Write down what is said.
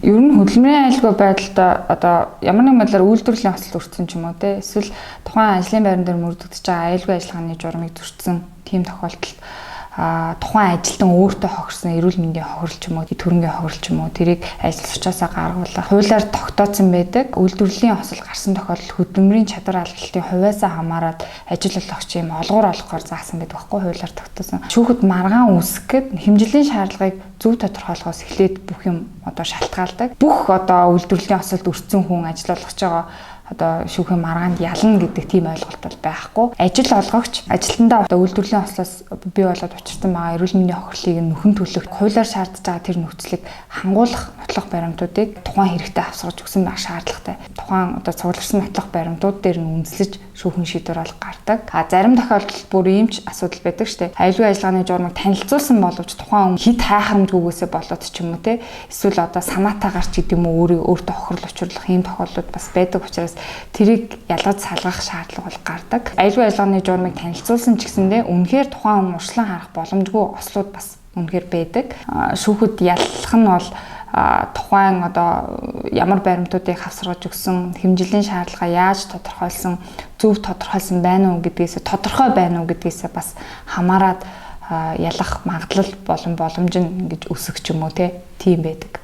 Ер нь хөдөлмөрийн аюулгүй байдалд одоо ямар нэгэн байдлаар үйлдвэрлэлийн осолд өртсөн ч юм уу те, эсвэл тухайн ажлын байран дээр мөрдөгдөж байгаа аюулгүй ажиллагааны журмыг зөрчсөн тийм тохиолдолд тухайн ажилтан өөртөө хохирсон эрүүл мэндийн хохирол ч юм уу, төрөнгийн хохирол ч юм уу, тэрийг ажил сурчаасаа гаргуулах хуулиар тогтооцсон байдаг. Үйлдвэрлэлийн осол гарсан тохиолдолд хөдөлмөрийн чадвар алдалтын хувиасаа хамаарат ажил олгогч юм олгоор олгохоор заасан байдаг байхгүй, хуулиар тогтоосон. Шүүхэд маргаан үүсгэх гээд хэмжиллийн шаардлагыг зөв тодорхойлохоос эхлээд бүх юм одоо шалтгаалдаг. Бүх одоо үйлдвэрлэлийн осолд өртсөн хүн ажил олгож байгаа одоо шүүхийн маргаанд ялна гэдэг тийм ойлголт бол байхгүй. Ажил олгогч ажилтнандаа одоо үйлдвэрлэлийн ослоос бий болоод учирсан байгаа эрүүл мэндийн хохирлыг нөхөн төлөх хуулиар шаардж байгаа тэр нөхцөлийг хангуулах нотлох баримтуудыг тухайн хэрэгтэй авсгаж өгсөн байх шаардлагатай. Тухайн одоо цугларсан нотлох баримтууд дээр нь үндэслэж шүүхэн шийдвэр бол гардаг. А зарим тохиолдолд бүр ийм ч асуудал байдаг штэ. Аюулгүй ажиллагааны журмыг танилцуулсан боловч тухайн хүн хит хайхрамжгүйгээсээ болоод ч юм уу те, эсвэл одоо санаатаагаар ч гэдэг юм уу, өөрийн өөртөө хохирол учруулах ийм тохиолдлууд бас байдаг учраас тэрийг ялгаж салгах шаардлага бол гардаг. Аюулгүй ажиллагааны журмыг танилцуулсан ч гэсэндээ үнэхээр тухайн хүн уршлан харах боломжгүй ослууд бас үнэхээр байдаг. Шүүхэд яллах нь бол тухайн одоо ямар баримтуудыг хавсаргаж өгсөн, хэмжиллийн шаардлага яаж тодорхойлсон, зөв тодорхойлсон байна уу гэдгээс, тодорхой байна уу гэдгээс бас хамаарат ялах магадлал болон боломж нь ингэж өсөх ч юм уу те, тийм байдаг.